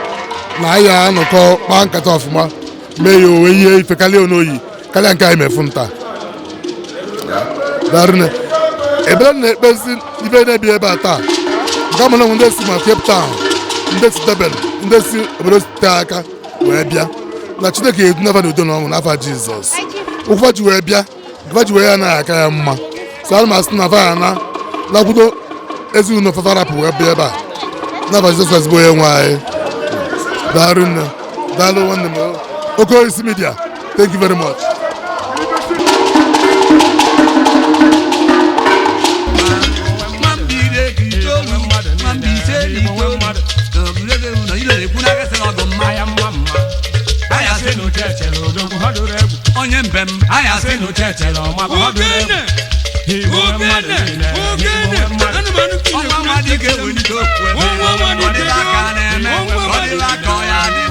na anyị anọkọ kpaa nkata ọfụma mee ya owe ihe ife karịa onoyi karịa nke anyị mefu taa. Darịne ebere na-ekpezi ife na-ebi ebe a taa, nke ama na ndị si ma Cape Town, ndị si Durban, ndị si obodo site aka wee bịa, na Chineke edu nafa n'udo na ọṅụ n'afa Jizọs. Ụkwụ ji wee bịa, nke ji wee ya anaghị aka ya mma. So ana m asị na fa na lakwudo ezinụlọ fafa rapụ wee bịa ebe a n'afa Jizọs Kraịst bụ onye nwe anyị. Daalụ nne, daalụ nwanne m. Okoisi Media, thank you very much. ibe m anyị asị na uche chere ọma bụ ọdụ egwu. Igbo nwe mmadụ niile, Igbo nwe mmadụ. Ọnwa mmadụ ga-ewelite okwu ebe ọ dịla ka a na-eme, ọ dịla ka ọ ya adị.